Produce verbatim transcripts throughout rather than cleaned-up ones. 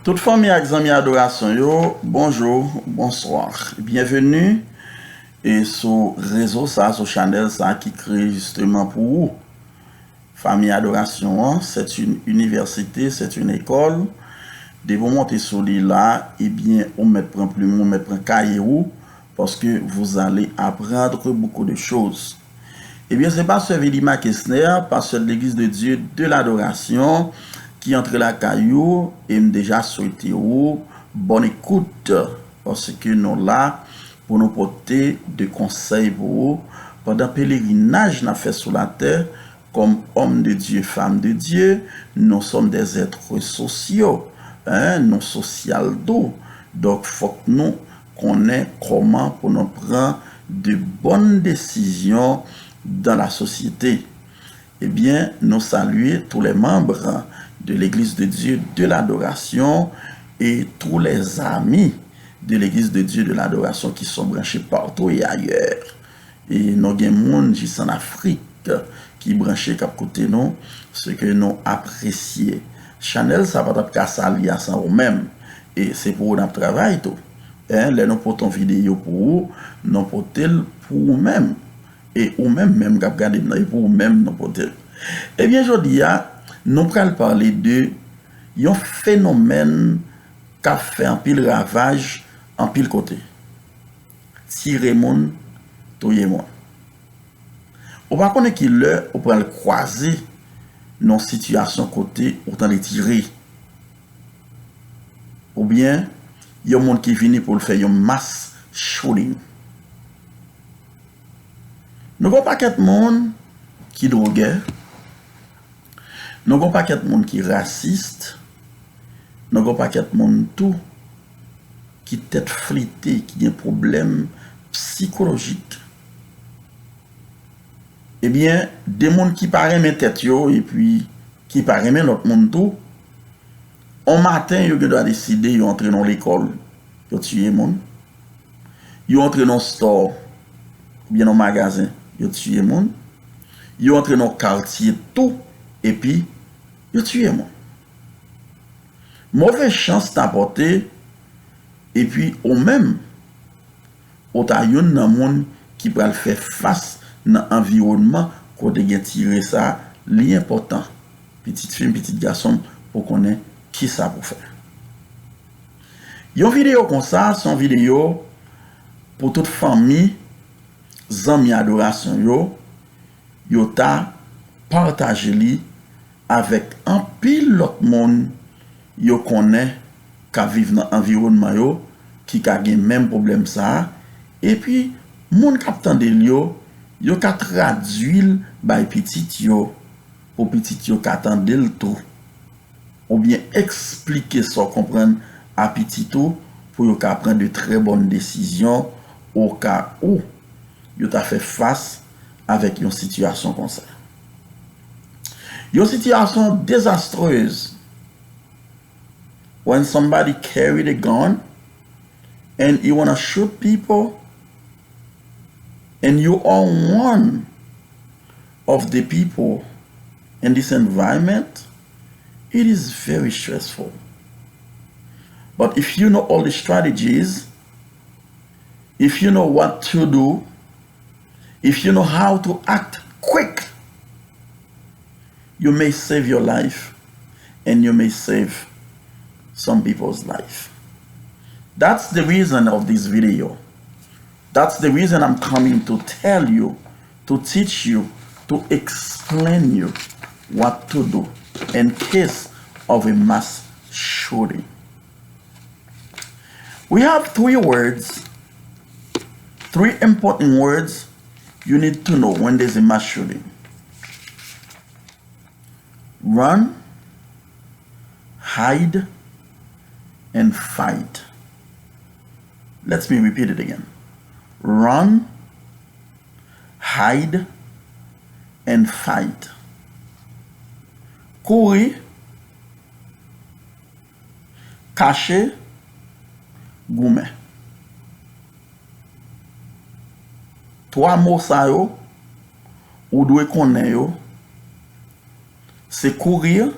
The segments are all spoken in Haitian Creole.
Tout fanmi ak zanmi adorasyon yo, bonjou, bonswa. Byenveni e sou rezo sa, sou chanèl sa ki kreye jisteman pou ou. Fanmi adorasyon an, c'est une université, c'est une école. Depi w monte sou li la, ebyen, ou mèt pran plim ou, ou mèt pran kaye ou, paske vous allez apprendre beaucoup de choses. Ebyen, se pastè Vidima Kesner, pastè de l'Église de Dieu de l'Adoration, ki antre lakay ou, e m deja swete ou bòn ekout, paske nou la pou nou pote de konsèy pou ou pandan pelerinaj n ap fè sou latè kòm homme de Dieu, femme de Dieu, nous sommes des êtres sociaux, hein, nou sosyal tou. Donk, fòk nou konnen kòman pou nou pran de bonnes décisions dans la société. Ebyen, nou salye tous les membres de l'Église de Dieu de l'Adoration et tous les amis de l'Église de Dieu de l'Adoration qui sont branchés partout et ailleurs. E nou gen moun jis ann Afrik ki branche, k ap koute nou, se ke nou apresye. Chanèl sa pa t ap ka sali a san ou menm. E se pou ou n ap travay tou. En, lè nou pote yon videyo pou ou, nou pote l pou ou menm. E ou menm menm k ap gade m nan, e pou ou menm nou pote l. Ebyen, jodi a, nou pral pale de yon fenomèn k ap fè anpil ravaj anpil kote. Tire moun, touye moun. Ou pa konnen ki lè ou pral kwaze nan yon sitiyasyon kote ou tande tire. Oubyen, yon moun ki vini pou l fè yon mass shooting. Nou gen yon pakèt moun ki dwogè. Nou gen yon pakèt moun ki rasis. Nou gen yon pakèt moun tou ki tèt flite, ki gen pwoblèm sikolojik. Ebyen, de moun ki pa renmen tèt yo epi ki pa renmen lòt moun tou, on maten, yo gendwa deside yo antre nan lekòl, yo tiye moun. Yo antre nan store oubyen nan magazen, yo tiye moun. Yo antre nan katye tou, epi yo tiye moun. Move chans ta pòte, epi ou menm, ou ta youn nan moun ki pral fè fas nan anviwònman kote gen tire sa, li enpòtan, pitit fi m, pitit gason m, pou konnen kisa pou fè. Yon videyo konsa, se yon videyo pou tout fanmi, zanmi adorasyon yo, yo ta pataje li avèk anpil lòt moun yo konnen k ap viv nan anviwònman yo ki ka gen menm pwoblèm sa a, epi moun k ap tande l yo, yo ka tradui l bay pitit yo, pou pitit yo ka tande l tou. Oubyen eksplike sa w konprann a pitit ou pou yo ka pran de trè bòn desizyon oka ou yo ta fè fas avèk yon sitiyasyon konsa. Yon sitiyasyon dezastrez. When somebody carry the gun and he wanna shoot people, and you are one of the people in this environment, it is very stressful. But if you know all the strategies, if you know what to do, if you know how to act quick, you may save your life and you may save some people's life. That's the reason of this video. That's the reason I'm coming to tell you, to teach you, to explain you what to do in case of a mass shooting. We have three words, three important words you need to know when there's a mass shooting. Run, hide, and fight. Let me repeat it again. Run, hide, and fight. Kouri, kache, goumen. Twa mo sa yo, ou dwe konnen yo, se courir,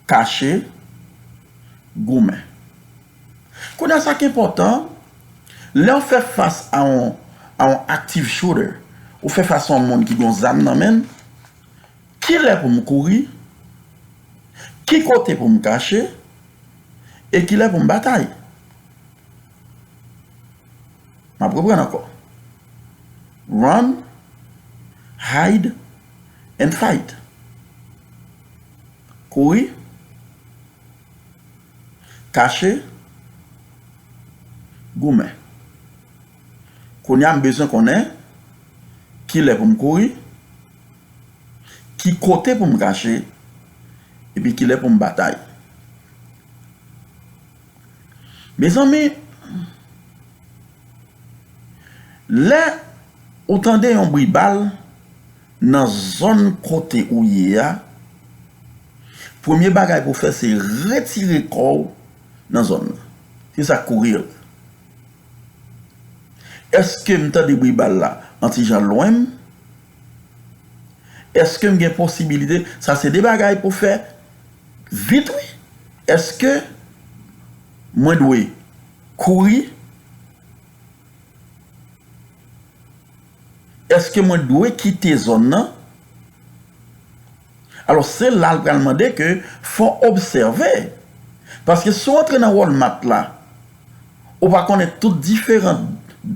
cacher, goumen. Kounye a, sa k enpòtan, lè w fè fas a yon, a yon active shooter, ou fè fas a yon moun ki gen yon zam nan men l, ki lè pou m kouri, ki kote pou m kache, e ki lè pou m batay. M ap reprann ankò. Run, hide, and fight. Kouri, kache, goumen. Kounye a, m bezwen konnen ki lè pou m kouri, ki kote pou m kache, epi ki lè pou m batay. Mezanmi, lè ou tande yon bri bal nan zòn kote ou ye a, premye bagay pou w fè se retire kò w nan zòn nan. Se sa k kouri a. Èske m tande bri bal la yon ti jan lwen m? Èske m gen posibilite? Sa se de bagay pou fè vit, wi. Èske mwen dwe kouri? Èske mwen dwe kite zòn nan? Alò, se la l pral mande ke fò w obsève. Paske si w antre nan Walmart la, ou pa konnen tout diferan,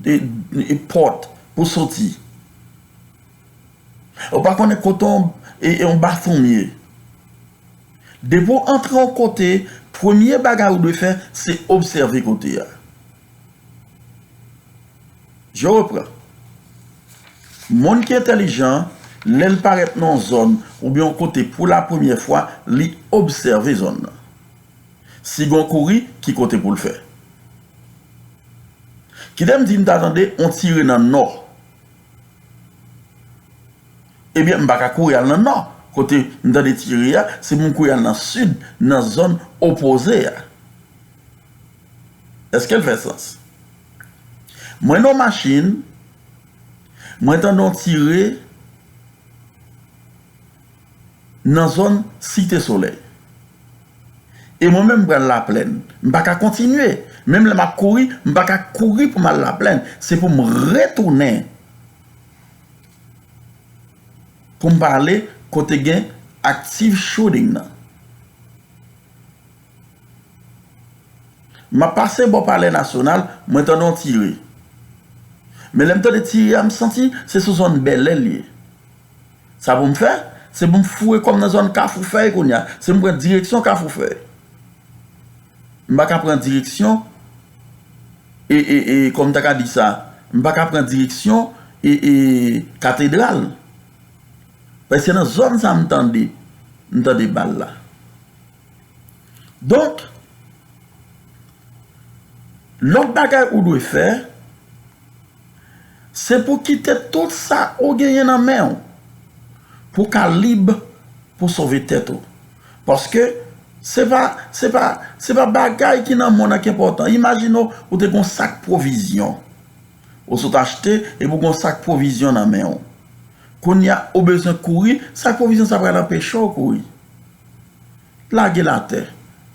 e, e, pòt pou soti. Ou pa konnen kote yon, e, e, yon bathroom ye. Depi w antre yon kote, premye bagay ou dwe fè, se obsève kote a. Je reprends. Moun ki entèlijan, lè l parèt nan yon zòn oubyen yon kote pou la premyè fwa, li obsève zòn nan. Si gen yon kouri, ki kote pou l fè? Kite m di m ta tande yon tire nan nò. Ebyen, m pa ka kouri al nan nò. Kote m tande tire a, se pou m kouri al nan sid, nan zòn opoze a. Èske l fè sans? Mwen nan machin, mwen tande yon tire nan zòn Site Solèy. E mwen menm, m pral Laplèn. M pa ka kontinye. Menm lè m ap kouri, m pa ka kouri pou m al Laplèn. Se pou m retounen. Pou m pa ale kote gen active shooting nan. M ap pase bò Palè Nasyonal, mwen tande yon tire. Men lè m tande tire a, m santi se sou zòn Bèlè l ye. Sa pou m fè? Se pou m foure kò m nan zòn Kafou Fèy kounye a. Se pou m pran direksyon Kafou Fèy. M pa ka pran direksyon, e, e, e, kòman m ta ka di sa? M pa ka pran direksyon, e, e, Katedral. Paske nan zòn sa m tande, m tande bal la. Donk, lòt bagay ou dwe fè, se pou kite tout sa ou genyen nan men w, pou w ka lib, pou w sove tèt ou. Paske se pa, se pa, se pa bagay ki nan mond nan ki enpòtan. Imajine w, ou te gen yon sak pwovizyon. Ou sot achte epi w gen yon sak pwovizyon nan men w. Kounye a, ou bezwen kouri, sak pwovizyon sa pral anpeche w kouri. Lage l atè,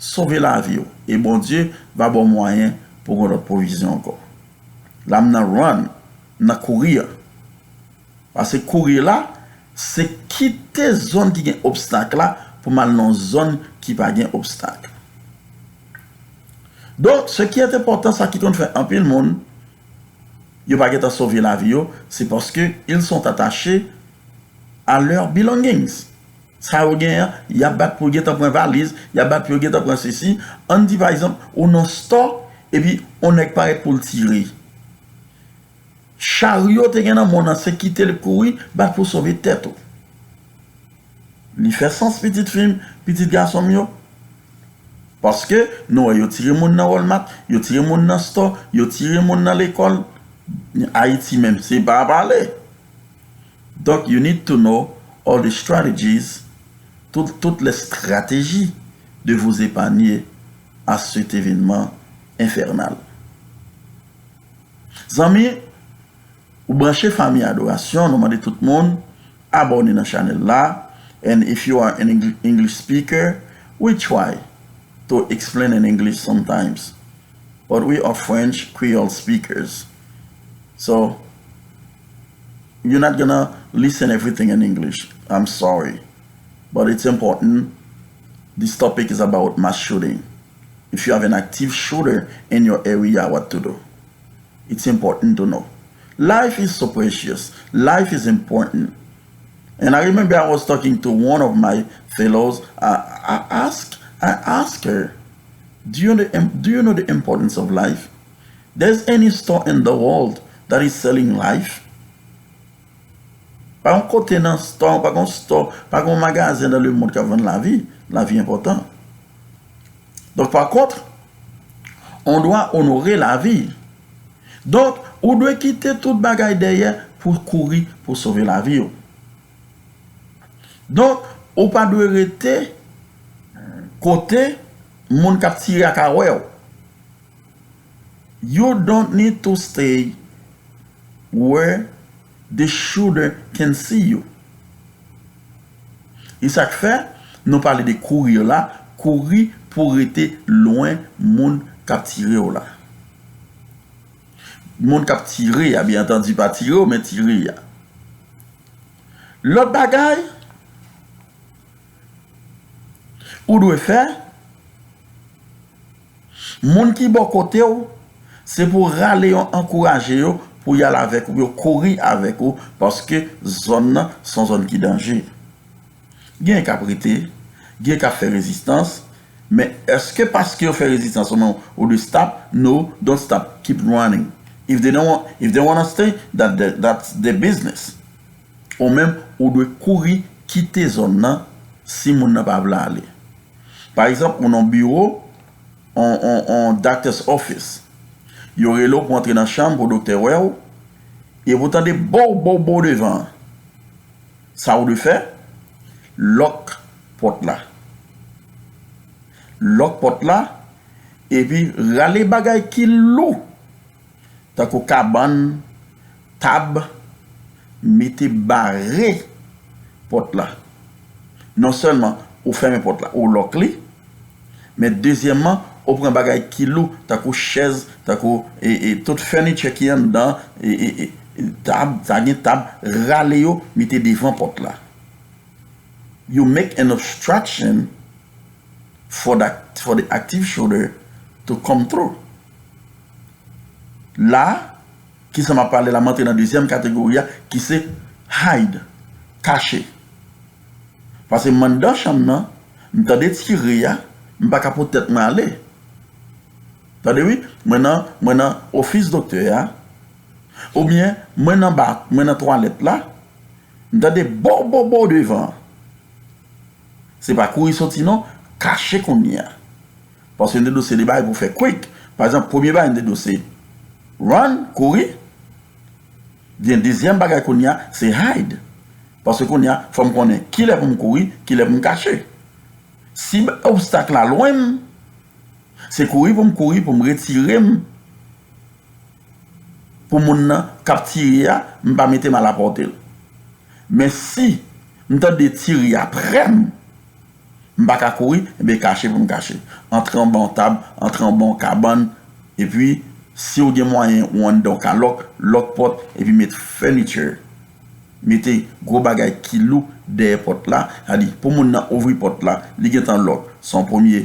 sove lavi w, e Bondye va ba w mwayen pou w gen lòt pwovizyon ankò. La m nan run, m nan kouri a. Paske kouri la, se kite zòn ki gen obstak la pou m al nan zòn ki pa gen obstak. Donk, ce qui est important, sa ki konn fè anpil moun, yo pa gentan sove lavi yo, se paske ils sont attachés à leurs belongings. Sa yo genyen an, y ap bat pou yo gentan pran valiz, y ap bat pou yo gentan pran sesi. Ann di, pa egzanp, ou nan store, epi yon nèg parèt pou l tire. Charyo te gen nan mond nan, se kite l kouri, bat pou sove tèt ou. Li fè sans, pitit fi m, pitit gason m yo. Paske nou wè yo tire moun nan Walmart, yo tire moun nan store, yo tire moun nan lekòl. Ayiti menm, se pa pale. Donk, you need to know all the strategies, tout, toutes les stratégies de vous épargner à cet événement infernal. Zanmi, ou branche Fanmi Adorasyon, nou mande tout moun abòne nan chanèl la. And if you are an Eng- English speaker, we try. to explain in English sometimes. But we are French Creole speakers. So you're not gonna listen everything in English. I'm sorry. But it's important. This topic is about mass shooting. If you have an active shooter in your area, what to do? It's important to know. Life is so precious. Life is important. And I remember I was talking to one of my fellows. I, I asked, I asked her, do you, know the, im- do you know the importance of life? There's any store in the world that is selling life? Pa yon kote nan store, pa yon store, pa yon magazen dans le monde k ap vann lavi. Lavi enpòtan. Donc, par contre, on doit honorer la vie. Donk, ou dwe kite tout bagay dèyè pou kouri pou sove lavi w. Donk, ou pa dwe rete kote moun k ap tire a ka wè w. You don't need to stay where the shooter can see you. E sa k fè nou pale de kouri la, kouri pou rete lwen moun k ap tire w la. Moun k ap tire a, byen antandi, pa tire w, men tire a. Lòt bagay ou dwe fè, moun ki bò kote w, se pou w rale yo, ankouraje yo pou y al avèk ou, pou yo kouri avèk ou, paske zòn nan se yon zòn ki danje. Gen k ap rete, gen k ap fè rezistans, men èske paske yo fè rezistans ou menm ou dwe stop? No, don't stop, keep running. If they don't want, if they wanna stay, that, that, that's their business. Ou menm, ou dwe kouri kite zòn nan si moun nan pa vle ale. Pa egzanp, ou nan biwo, on, on, on doctor's office. Yo rele w pou antre nan chanm pou doktè wè w, epi ou tande bow, bow, bow devan an. Sa ou dwe fè, lòk pòt la. Lòk pòt la, epi rale bagay ki lou, tankou kabann, tab, mete bare pòt la. Non sèlman ou fèmen pòt la, ou lòk li, men dezyèmman, ou pran bagay ki lou, tankou chèz, tankou e, e, tout fènichè ki anndan, e, e, e, tab, sa gen tab, rale yo, mete devan pòt la. You make an obstruction for the, for the active shooter to come through. La, ki sa m ap pale la, m antre nan dezyèm kategori a, ki se hide, kache. Paske m anndan chanm nan, m tande tire a, m pa ka pote tèt mwen ale. Tande wi, mwen nan, mwen nan ofis doktè a, oubyen mwen nan ba, mwen nan twalèt la, m tande bow, bow, bow devan an. Se pa kouri soti non, kache kounye a. Paske m te dwe se de bagay pou fè quick. Pa egzanp, premye bagay m te dwe se run, kouri. Byen, dezyèm bagay kounye a, se hide. Paske kounye a, fò m konnen kilè pou m kouri, kilè pou m kache. Si obstak la lwen m, se kouri pou m kouri, pou m retire m, pou moun nan k ap tire a, m pa mete m alapòte l. Men si m tande tire a prè m, m pa ka kouri, ebyen kache pou m kache. Antre anba yon tab, antre anba yon kabann, epi si w gen mwayen ou anndan w ka lòk, lòk pòt, epi met furniture. Mete gwo bagay ki lou dèyè pòt la, sa di pou moun nan ouvri pòt la, li gentan lòk. Se yon premye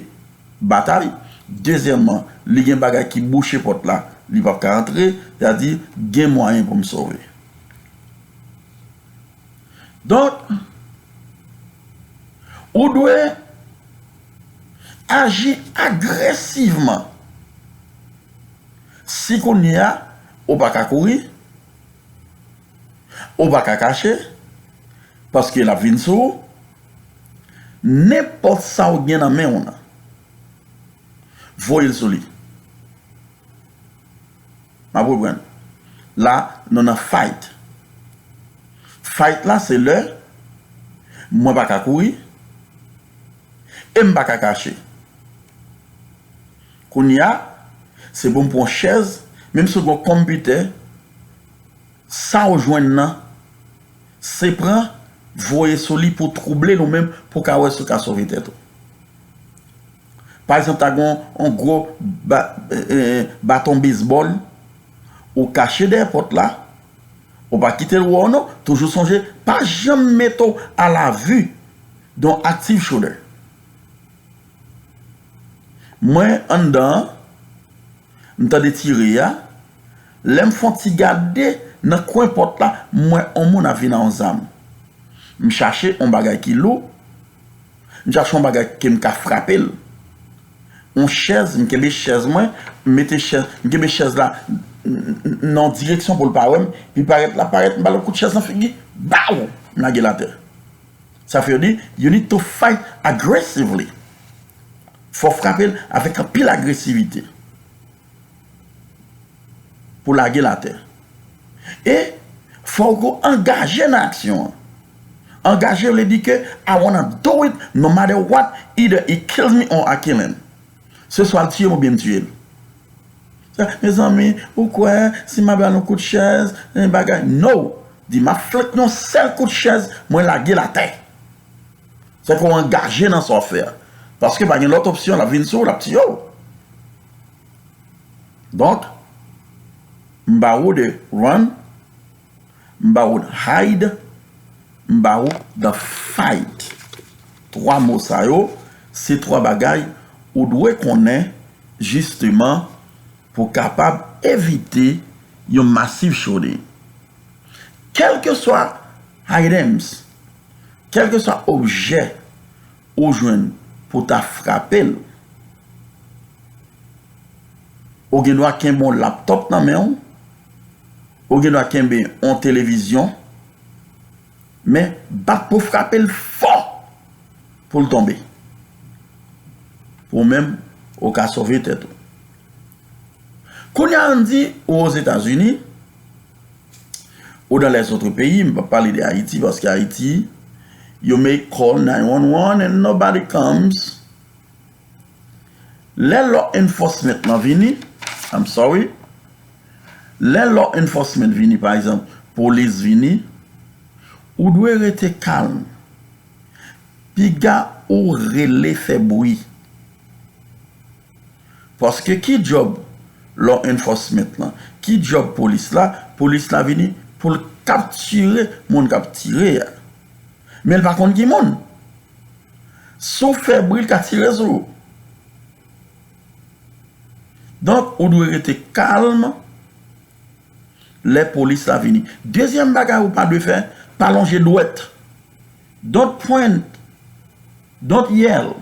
batay. Dezyèmman, li gen bagay ki bouche pòt la, li p ap ka antre, sa di gen mwayen pou m sove. Donk, ou dwe aji agresivman. Si kounye a, ou pa ka kouri, ou pa ka kache, paske l ap vin sou ou, nenpòt sa w gen nan men w nan, voye l sou li. M ap reprann. La, nou nan fight. Fight la, se lè mwen pa ka kouri e m pa ka kache. Kounye a, se pou m pran yon chèz, menm si w gen yon kòmpitè, sa w jwenn nan, se pran, voye sou li pou w twouble l ou menm, pou w ka wè si w ka sove tèt ou. Pa egzanp, ta gen yon gwo ba, eh, eh, baton bezbòl, ou kache dèyè pòt la, ou pa kite l wè w non, toujou sonje, pa janm mete w a la vue d'un active shooter. Mwen anndan an, m tande tire a, lè m fè yon ti gade nan kwen pòt la, m wè yon moun ap vin ak yon zam. M chache yon bagay ki lou, m chache yon bagay ke m ka frape l. Yon chèz, m kenbe chèz mwen, m mete chèz, m kenbe chèz la n-, n-, nan yon direksyon pou l pa wè m, epi parèt la parèt, m ba l yon kout chèz nan figi, baw! M lage l atè. Sa fè yo di, you need to fight aggressively. Fò w frape l avèk anpil agresivite pou lage l atè. E fò w angaje nan aksyon an. Angaje vle di ke I wanna do it no matter what, either he kills me or I kill him. Se swa l tiye m oubyen m tiye l. Sa, mezanmi, ou kwè si m ap ba l yon kout chèz, yon bagay? No! Di m ap flank yon sèl kout chèz, mwen lage l atè. Se ke w angaje nan sa w ap fè a. Paske pa gen lòt opsyon, l ap vin sou w, l ap tiye w. Donk, m ba ou the run, m ba ou the hide, m ba ou the fight. Twa mo sa yo, se twa bagay ou dwe konnen, jisteman, pou w kapab evite yon massive shooting. Kèlkeswa items, kèlkeswa objè ou jwenn pou ta frape l, ou gen dwa kenbe yon laptòp nan men w, ou gen dwa kenbe yon televizyon, men bat pou frape l fò pou l tonbe. Pou ou menm, ou ka sove tèt ou. Kounye a, ann di ou Ozetazini, ou dans les autres pays, m p ap pale de Ayiti, paske Ayiti, you may call nine one one and nobody comes. Lè law enforcement lan vini, I'm sorry, lè law enforcement vini, pa egzanp, polis vini, ou dwe rete kalm. Piga ou rele fè bri. Paske ki djòb law enforcement lan? Ki djòb polis la? Polis la vini pou l kaptire moun k ap tire a. Men l pa konn ki moun. Si w fè bri, l ka tire sou ou. Donk, ou dwe rete kalm lè polis la vini. Dezyèm bagay ou pa dwe fè, pa lonje dwèt. Don't point, don't yell,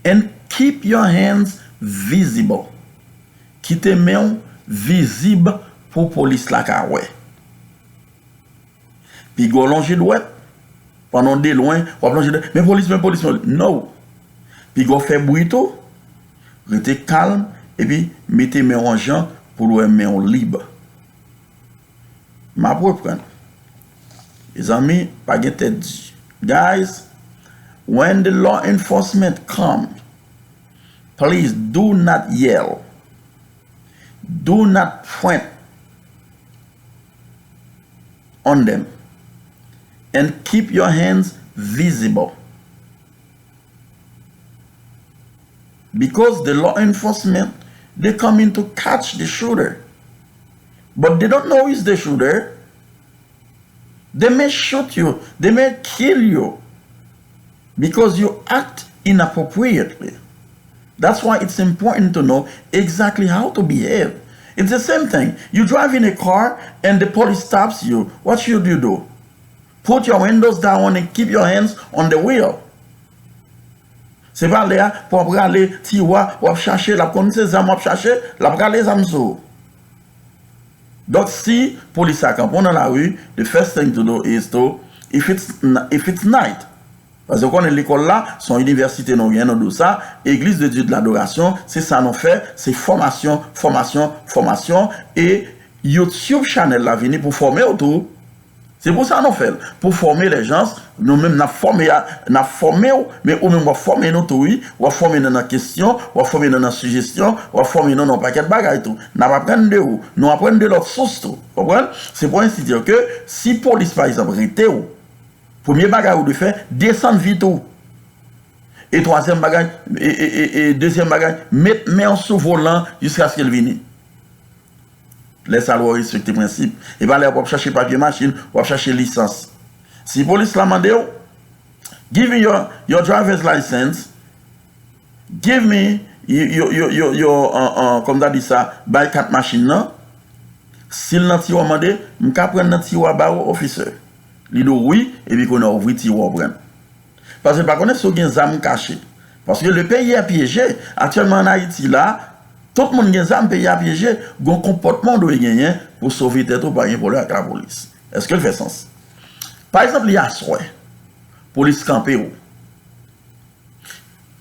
and keep your hands visible. Kite men w vizib pou polis la ka wè. Piga w lonje dwèt, pandan w de lwen, w ap lonje dwèt, men polis, men polis, men polis. No! Piga w fè bri tou, rete kalm, epi mete men w an jan pou l wè men w lib. M ap reprann. Mezanmi, pa gen tèt di. Guys, when the law enforcement come, please do not yell. Do not point on them. And keep your hands visible. Because the law enforcement, they coming to catch the shooter. But they don't know he's the shooter. They may shoot you, they may kill you because you act inappropriately. That's why it's important to know exactly how to behave. It's the same thing. You drive in a car and the police stops you. What should you do? Put your windows down and keep your hands on the wheel. Se pa lè a pou w ap rale tiwa, w ap chache, l ap konn se zam w ap chache, l ap rale zam sou ou. Donk, si polis la kanpe w nan lari, the first thing to do is to, if it's, if it's night, paske w konnen lekòl la, se yon inivèsite nou gen, nou di w sa, Église de Dieu de l'Adoration, se sa nou fè, se fòmasyon, fòmasyon, fòmasyon, e YouTube channel la vini pou fòme w tou. Se pou sa nou fè l, pou fòme les gens, nou menm n ap fòme a, n ap fòme w, men ou menm w ap fòme nou tou wi, w ap fòme nou nan kesyon, w ap fòme nou nan sijesyon, w ap fòme nou nan yon pakèt bagay tou. N ap aprann de ou, nou aprann de lòt sous tou, konprann? Se pou ensi dir ke si polis pa egzanp rete w, premye bagay ou dwe fè, desann vit ou. E twazyèm bagay, e, e, e, e dezyèm bagay, met men w sou volan jiskaske l vini. Lè sa a, w respekte prensip. E pa lè w ap chache papye machin, w ap chache lisans. Si polis la mande w, "Give me your, your driver's license, give me your, your, your, your, your, uh, uh, kòm ta di sa, bay kat machin nan." Si l nan tiwa, mande, "M ka pran nan tiwa ba ou, officer?" Li di w wi, epi kounye a ouvri tiwa, w pran. Paske l pa konnen si w gen zam kache. Paske le pays est piégé. Aktyèlman ann Ayiti la, tout moun gen zam, peyi a pyeje, gen yon konpòtman w dwe genyen pou w sove tèt ou, pa gen pwoblèm ak lapolis. Èske l fè sans? Pa egzanp, li aswè, polis kanpe w.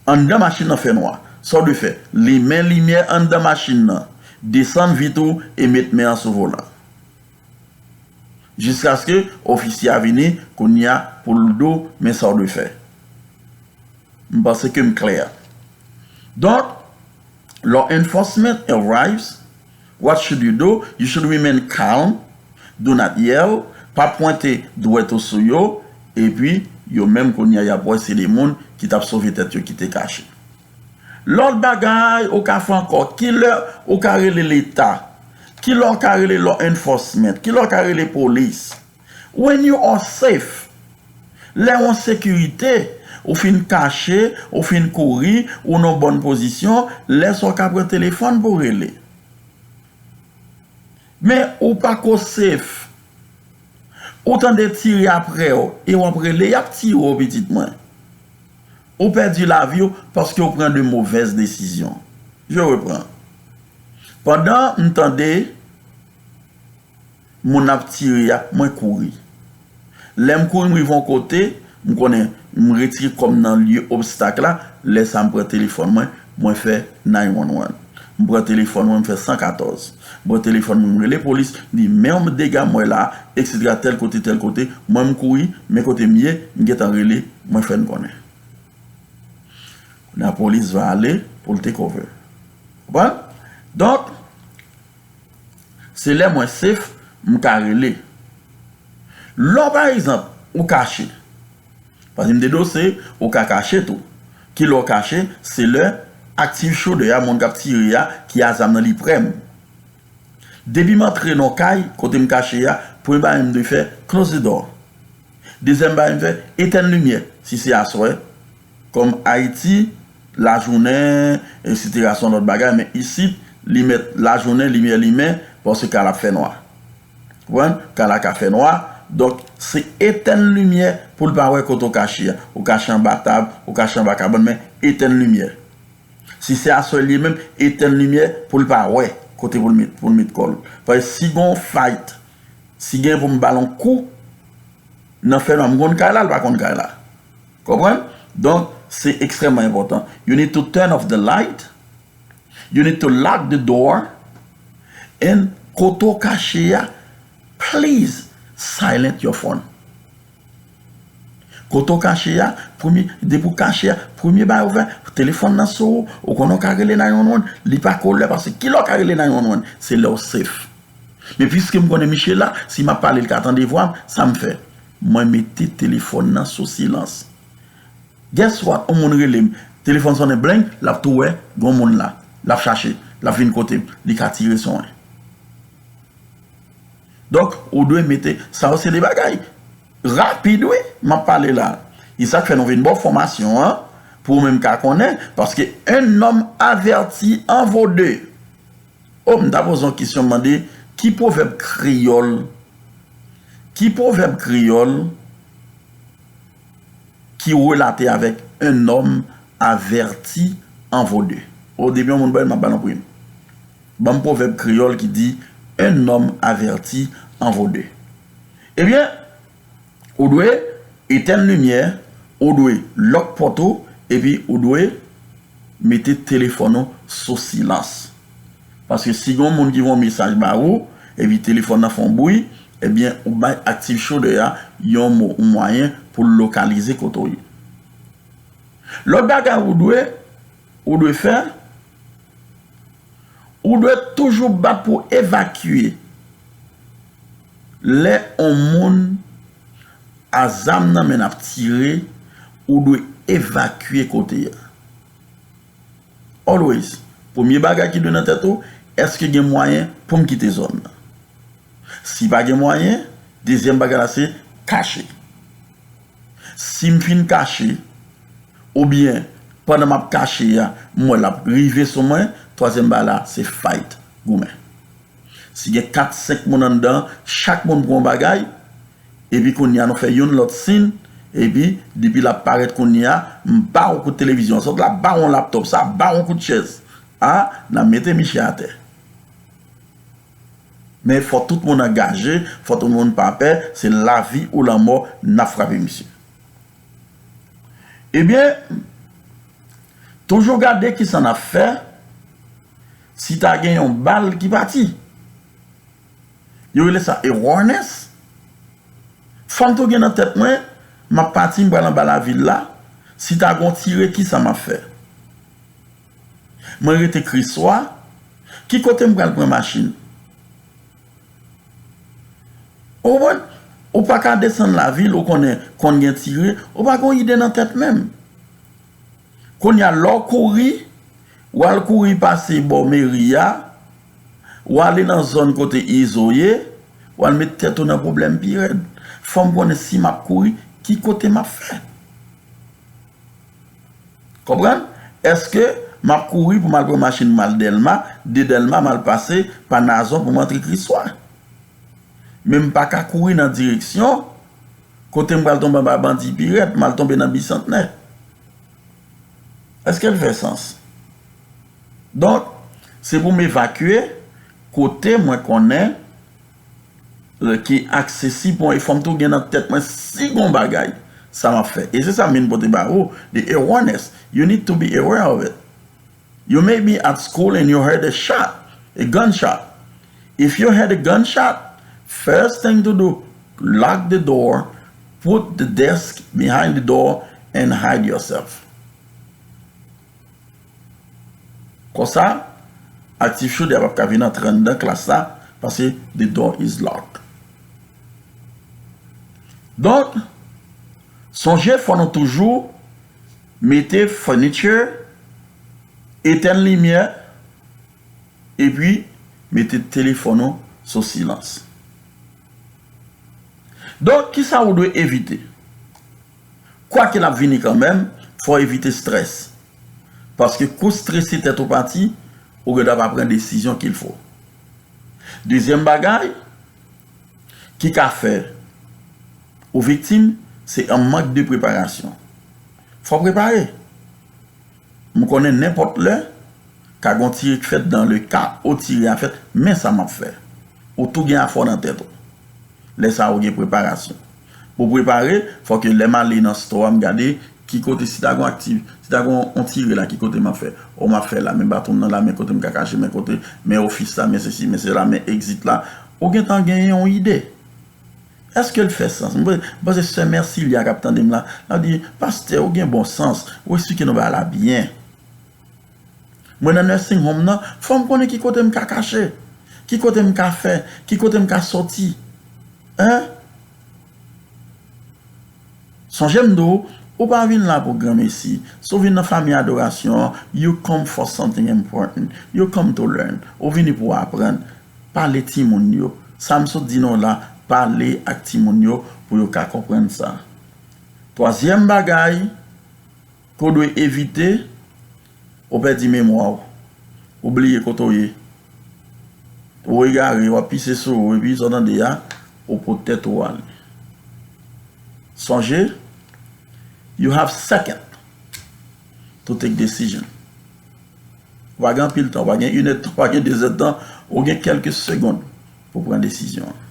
Anndan machin nan fè nwa. Sa w dwe fè? Limen limyè anndan machin nan, desann vit ou e met men an sou volan. Jiskaske ofisye a vini, kounye a, pou l di w men sa w dwe fè. M panse ke m klè. Donk, law enforcement arrives, what should you do? You should remain calm, do not yell, pa pwente dwèt ou sou yo, epi yo menm kounye a y ap wè se de moun ki t ap sove tèt yo ki te kache. Lòt bagay ou ka fè ankò, kilè ou ka rele Leta? Kilè ou ka rele law enforcement? Kilè ou ka rele polis? When you are safe, lè w an sekirite, ou fin kache, ou fin kouri, ou nan bòn pozisyon, lè sa w ka pran telefòn pou w rele. Men ou pa ko safe. Ou tande tire apre w e w ap rele, y ap tire w, pitit mwen. Ou pèdi lavi w paske w pran de movèz desizyon. Je reprends. Pandan m tande moun ap tire a, mwen kouri. Lè m kouri, m rive yon kote, m konnen m retire kò m nan lye obstak la, lè sa a m pran telefòn mwen, mwen fè nine one one. M pran telefòn mwen, m fè san katòz. M pran telefòn mwen, m rele polis, m di, "Men yon dega m wè la, etsetera, tèl kote, tèl kote." Mwen, m kouri, men kote m ye, m gentan rele, mwen fè n konnen. Kounye a, polis va ale pou l take over. Konprann? Donk, se lè mwen safe, m ka rele. Lè w, pa egzanp, ou kache. Paske m te di w se, ou ka kache tou. Kilè w kache, se lè active shooter a, moun k ap tire a, ki a zam nan, li prè m. Depi m antre nan kay, kote m kache a, premye bagay m dwe fè, close the door. Dezyèm bagay m fè, etèn limyè, si se aswè. Kòm Ayiti, lajounen, etsetera, se yon lòt bagay, men isit, li mèt lajounen, limyè limen, paske kay la ap fè nwa. Konprann? Kay la ka fè nwa, donk, se etèn limyè pou l pa wè kote w kache a. Ou kache anba tab, ou kache anba kabann, men etèn limyè. Si se aswè l ye menm, etèn limyè pou l pa wè kote pou l met, pou l met kò l. Paske si gen yon fight, si gen pou m ba l yon kou, nan fènwa, m konn kay la, l pa konn kay la. Konprann? Donk, se ekstrèmman enpòtan. You need to turn off the light. You need to lock the door. And kote w kache a, please silent your phone. Kote w kache a, premye, depi w kache a, premye bagay ou fè, telefòn nan sou ou, ou konnen w ka rele nine one one, li pa ko lè, paske kilè w ka rele nine one one, se lè w safe. Men piske m konnen miche la, si m ap pale, l ka tande vwa m, sa m fè? Mwen mete telefòn nan sou silans. Guess what? Yon moun rele m, telefòn sonnen, bling, l ap tou wè, gon moun la. L ap chache, l ap vin kote m, li ka tire sou mwen. Donk, ou dwe mete, sa yo se de bagay rapid, wi, m ap pale la. E sa k fè nou vin ba w fòmasyon an, pou ou menm ka konnen, paske un homme averti en vaut deux. O, m ta poze yon kesyon, m mande, ki pwovèb kreyòl, ki pwovèb kreyòl ki relate avèk un homme averti en vaut deux? O, depi yon moun ba l, m ap ba l yon prim. Ban m pwovèb kreyòl ki di, un homme averti en vaut deux. Ebyen, ou dwe etèn limyè, ou dwe lòk pòt ou, epi ou dwe mete telefòn ou sou silans. Paske si gen yon moun ki voye yon mesaj ba ou, epi telefòn nan fè yon bri, ebyen, ou bay active shooter a yon mo, yon mwayen pou l lokalize kote w ye. Lòt bagay ou dwe, ou dwe fè, ou dwe toujou bat pou evakye. Lè yon moun a zam nan men l ap tire, ou dwe evakye kote a. Always, premye bagay ki dwe nan tèt ou, èske gen mwayen pou m kite zòn nan? Si pa gen mwayen, dezyèm bagay la se kache. Si m fin kache, oubyen pandan m ap kache a, m wè l ap rive sou mwen, twazyèm bagay la se fight, goumen. Si gen kat, senk moun anndan, chak moun pran yon bagay, epi kounye a nou fè youn lòt siy, epi depi l ap parèt kounye a, m ba w kout televizyon, sòt la ba w yon laptòp, sa ba w yon kout chèz. A, n a mete miche atè. Men fò tout moun angaje, fò tout moun pa pè, se lavi ou lanmò n ap frape misye. Ebyen, toujou gade kisa n ap fè si ta gen yon bal ki pati. Yo rele sa awareness. Fò m tou gen nan tèt mwen, m ap pati, m pral anba lavil la, si ta gen yon tire, kisa m ap fè? Mwen rete Kriswa, ki kote m pral pran machin? Ou konprann? Ou pa ka desann lavil, ou konnen konn gen tire, ou pa gen yon ide nan tèt menm. Kounye a, lè w kouri, w al kouri pase bò meri a, w ale nan zòn kote Izo ye, w al met tèt ou nan pwoblèm pi rèd. Fò m konnen si m ap kouri, ki kote m ap fè. Konprann? Èske m ap kouri pou m al pran machin m al Dèlma, de Dèlma m al pase pa Nazon pou m antre Kriswa? Men m pa ka kouri nan direksyon kote m pral tonbe anba bandi pi rèd, m al tonbe nan Bisantnè. Èske l fè sans? Donk, se pou m evakye kote mwen konnen, euh, ki aksesib pou mwen, e fò m tou gen nan tèt mwen si gon bagay, sa m ap fè. E se sa m vin pote ba ou, the awareness. You need to be aware of it. You may be at school and you heard a shot, a gunshot. If you heard a gunshot, first thing to do, lock the door, put the desk behind the door and hide yourself. Konsa, Active Shooter a p ap ka vin antre anndan klas la, paske the door is locked. Donk, sonje fò nou toujou mete furniture, etèn limyè, epi mete telefòn ou sou silans. Donk, kisa ou dwe evite? Kwake l ap vini kanmenm, fò w evite strès. Paske kou w strese tèt ou pati, ou gen dwa pa pran desizyon qu'il faut. Dezyèm bagay ki ka fè ou viktim, se an mank de preparasyon. Fò w prepare. M konnen nenpòt lè, ka gon tire k fèt, dans le cas où tire a fèt, men sa m ap fè. Ou tou gen afè w nan tèt ou. Lè sa a, ou gen preparasyon. Pou w prepare, fò ke lè m ale nan store a, m gade ki kote, si ta gon aktiv, si ta gon on tire la, ki kote m ap fè. O, m ap fè la, men baton m nan la, men kote m ka kache, men kote, men ofis la, men sesi, men sela, men exit la. Ou gentan genyen yon ide. Èske l fè sans? Mwen, mwen panse sè Mercilia k ap tande m la, l ap di, "Pastè, ou gen bon sans, ou eksplike nou bagay la byen." Mwen nan nursing home nan, fò m konnen ki kote m ka kache, ki kote m ka fè, ki kote m ka soti. Hein? Sonje m di w, ou pa vin la pou granmesi. Si w vin nan fanmi adorasyon an, you come for something important. You come to learn. Ou vini pou w aprann. Pale timoun yo. Sa m sot di nou la, pale ak timoun yo pou yo ka konprann sa. Twazyèm bagay ke w dwe evite, ou pèdi memwa w. Ou bliye kote w ye. Ou egare, w ap pise sou ou, epi sa w tande a, ou pot tèt ou ale. Sonje, you have second to take decision. Ou pa gen anpil tan, ou pa gen inèdtan, ou pa gen dezèdtan, ou gen kèlke segond pou pran desizyon an.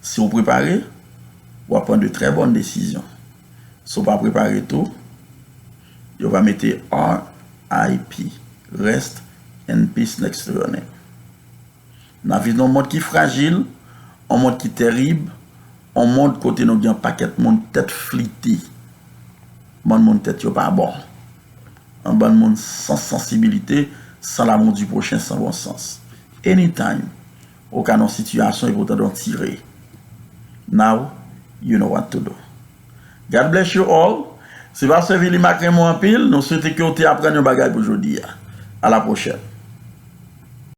Si w prepare, w ap pran de trè bòn desizyon. Si w pa prepare tou, yo va mete R I P, rest in peace next to your name. N ap viv nan yon mond ki frajil, yon mond ki tèrib, yon mond kote nou gen yon pakèt moun tèt flite. Bann moun tèt yo pa bon. Yon bann moun san sansibilite, san l'amour du prochain, san bon sans. Anytime, ou ka nan yon sitiyasyon epi w tande yon tire. Now, you know what to do. God bless you all. Se pastè Willy Mac Raymond anpil, nou swete ke w te aprann yon bagay pou jodi a. A la pwochèn.